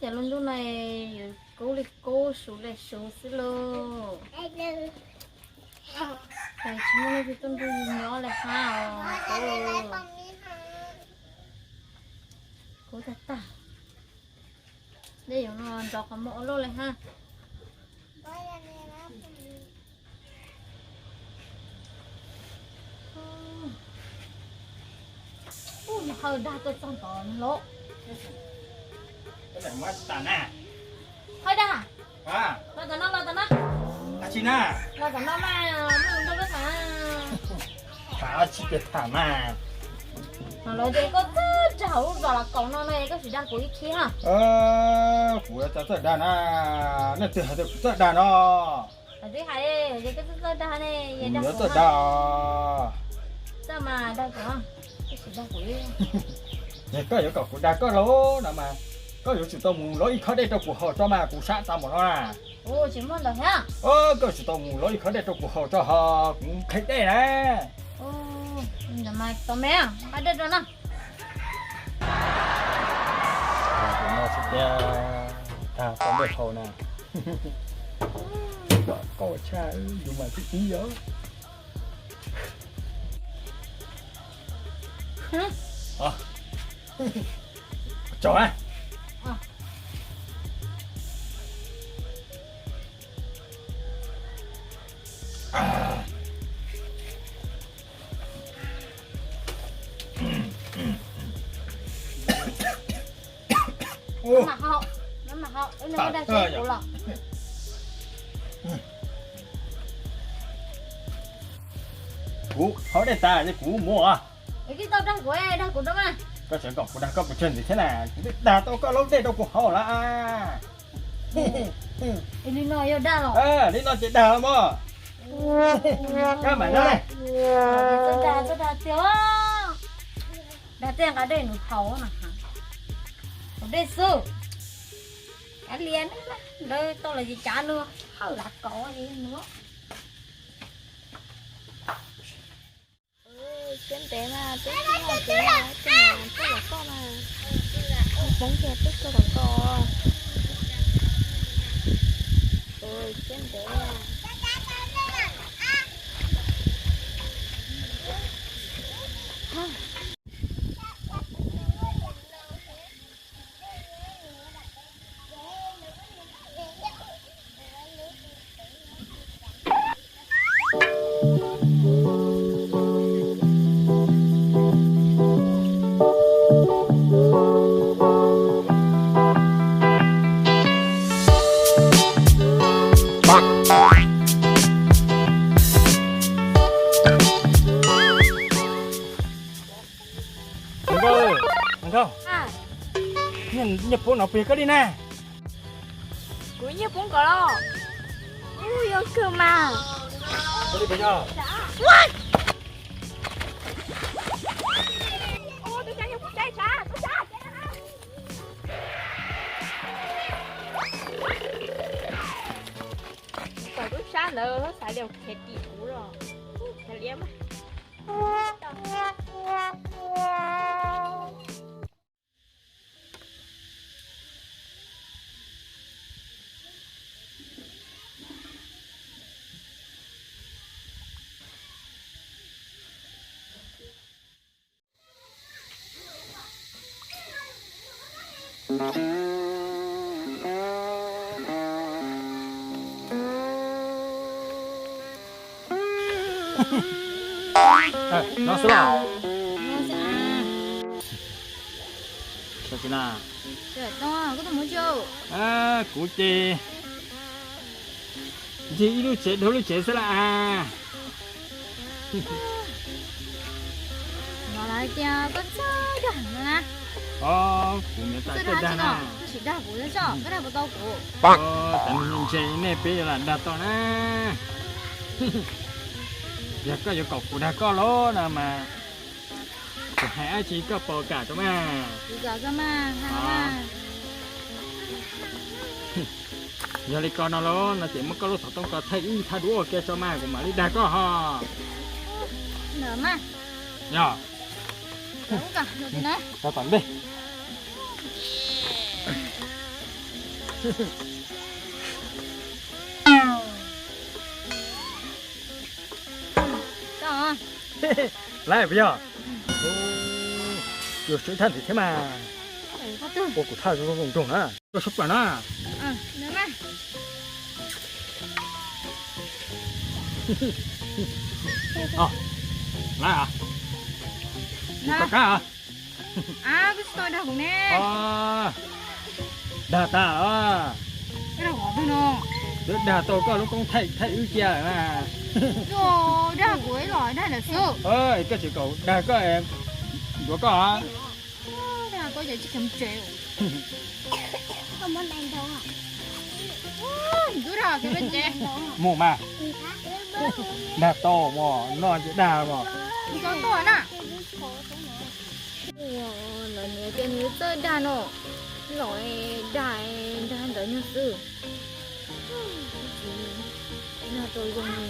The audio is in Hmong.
Cas lub ntuj no yuav kub li kub, suv li suv xwb lauj. Tsis muaj leej twg tuaj nrog yus nyob li hab os. Kub tag tag. Dej yuav no nrov qhov muag ua luaj li hab. Ub, nws hawj dag tuaj txog tod lauj. Hawj dag. Los tom no, los tom no. Los tom no mas, muaj nrog koj tham. Tham tsis pes tham mas. Los ces koj txawj dag hauv lub zos Los Kaum no no, koj tsis dag kuv ib khib na. Kuv txawj dag na, leej twg hais tias kuv txawj dag no? Hais twb hais, ces koj txawj dag ne, kuv yuav txawj dag. Txawj mas dag kuv, koj tsis dag kuv. Ces koj yuav kom kuv dag koj lauj no mas, koj yuav tsum tau mus lov ib khob dej rau kuv haus tso mas kuv sab tas npaum no na. Tsis muaj ntawd thiab. Koj tsum tau mus lov ib khob dej rau kuv haus tso ho kuv qhia dej na. Ntawd mas tau me, nqa dej rau no. Kuv no tsis tias tag tau dej haus na. Koj tshaj yus mas tib ib yom. Tso na. Kuv haus dej tas ces kuv mus. Koj tseem kom kuv dag koj pes tsawg ntxiv thiab na, kuv twb dag tau koj lub dej rau kuv haus lawm. Li no ces dag los mog. Koj mam dag. Txawj dag tiag, dag tej nqa dej nws haus na. Haus dej xwb. Kav liam nws, lawv tau los ces cav nws, hawj lav kaus li nws. Siab ntev mas peb tsis noj ces peb los koj mas, poob kiag peb koj los koj. Siab ntev. Nkauj, nkauj, nyiaj puab no puas yog koj li na? Kuv nyiaj puab nkaus los? Kuj yog kawg mas. Kom tub sab ntawd xav li khev tim kuv los, khev liab mas. No xwb los? Kuv ces ncig ib lub tsev dhau lub tsev xwb las as. Kuv niam tais txawj dag na. Koj tsis dag kuv, koj dag puas tau kuv? Cov neeg ntse nej peb yuav lam dag tau na. Yog koj yuav kom kuv dag koj los no mas, kuv hais dab tsi koj puas kam rau mas? Yog li ko no los no ces muab koj lub xov tooj ko thaij ib thaj duab ua ke tso mas kuv mam li dag koj ho. Yog, rau tom ntej. Lawm puas yog? Yuav sawv thaj ntxiv thiab mas. Ua kuv thaj zoo zoo nroog na. Koj sub pam na. Lawm. Koj kab. Dag tas los? Twb dag tau koj lub koob thaij thaij wb cia lawm na. Dag kuv los dag lawm xwb. Koj tsis kom dag koj, ncuav koj. Dag koj ces tsis kam tsev. Mus mas. Dag tau mos, noj ces dag mos. Mus txog tuaj na. Lawv niam tias nws txawj dag no, los dag, dag ntawd nyuag xwb. Tsis dag rau zoo li.